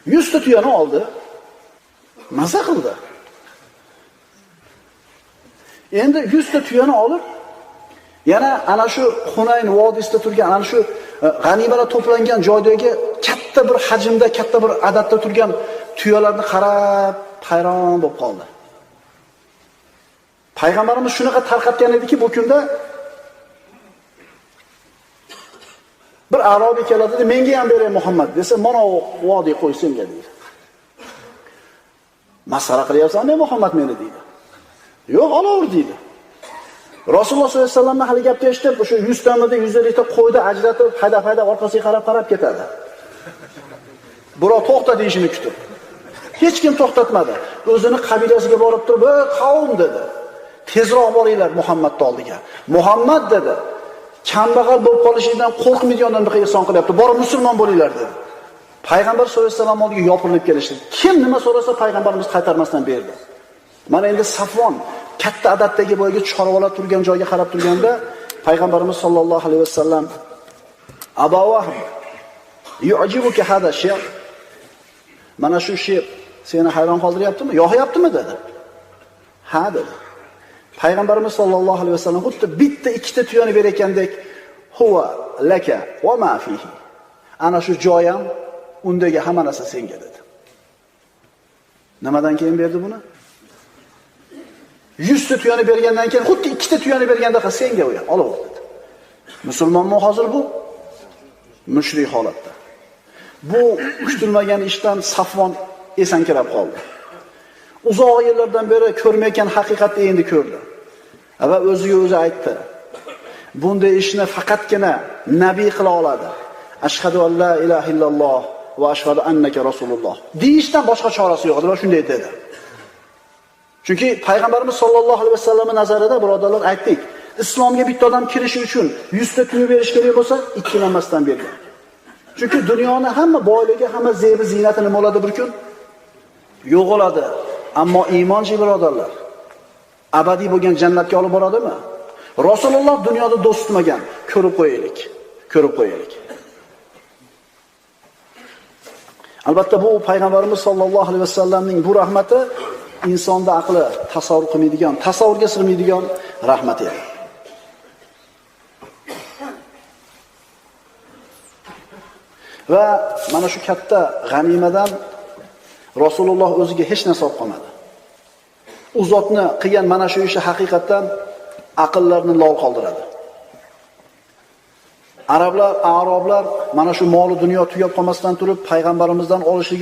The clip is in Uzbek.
100 ta tuyani oldi. Maza qildi. Endi 100 ta tuyani olib, yana ana shu Hunayn vodiysida turgan, ana shu g'animalar to'plangan joydagi katta bir hajmda, katta bir adatda turgan tuyalarni qarab hayron bo'lib qoldi. Payg'ambarimiz shunaqa tarqatgan ediki, bu kunda bir arobiy keladi, dedi, menga ham beray Muhammad desa, mana vodiy qo'y senga deydi. Masxara qilyapsanmi Muhammad meni deydi. Yo'q, olaver deydi. Rasululloh sollallohu alayhi vasallamni hali gapni eshitib, o'sha 100 tamida 150 ta qo'yni ajratib, haydab-haydab orqasiga qarab-qarab ketadi. Birov to'xta deyishini kutib. Hech kim to'xtatmadi. O'zini qabilasiga borib turib, "Ey qavm" dedi. Tezroq boringlar Muhammadning oldiga. Muhammad dedi, kambag'al bo'lib qolishidan qo'rqmaydigan odamga ihson qilyapti. Borib musulmon bo'linglar dedi. Payg'ambar sollallohu alayhi vasallam oldiga yopirilib kelishdi. Kim nima so'rasa payg'ambarimiz qaytarmasdan berdi. Mana endi Safvon katta adatdagi boyagi chorvalar turgan joyga qarab turganda payg'ambarimiz sollallohu alayhi vasallam Abu Vahb yu'jibuka hada shi'r, mana shu she'r seni hayron qoldiryaptimi, yoqyaptimi dedi. Ha dedi. Payg'ambarimiz sollallohu alayhi vasallam xuddi bitta ikkita tuyani berayotgandek huwa laka va ma fihi. Ana shu joy ham undagi hamma narsa senga dedi. Nimadan keyin berdi buni? 100 ta tuyani bergandan keyin xuddi ikkita tuyani berganda senga u ham olib dedi. Musulmonmi hozir bu? Mushrik holatda. Bu kutilmagan ishdan Safvon esankirab qoldi. Uzoq yillardan beri ko'rmayotgan haqiqatni endi ko'rdi. Va o'ziga o'zi aytdi. Bunday ishni faqatgina nabiy qila oladi. Ashhadu an la ilaha illalloh va ashhadu annaka rasululloh deyishdan boshqa chorasi yo'q edi va shunday dedi. Chunki payg'ambarimiz sollallohu alayhi vasallamning nazarida birodarlar aytdik, islomga bitta odam kirishi uchun 100 ta tuya berish kerak bo'lsa, ikkilanmasdan bergan. Chunki dunyoni hamma boyligi, hamma zebi ziynati nima bo'ladi bir kun? Yo'qoladi. Ammo iymonchi birodarlar abadiy bo'lgan jannatga olib boradimi? Rasululloh dunyoda do'st tutmagan, ko'rib qo'yaylik, ko'rib qo'yaylik. Albatta bu payg'ambarimiz sollallohu alayhi vasallamning bu rahmati insonda aqli tasavvur qilmaydigan, tasavvurga sig'maydigan rahmat edi. Va mana shu katta g'animadan Rasululloh o'ziga hech narsa olib qolmadi. U zotni qilgan mana shu ishi haqiqatdan aqllarni lol qoldiradi. Arablar, aroblar mana shu moli dunyo tugab qolmasdan turib payg'ambarimizdan olishligi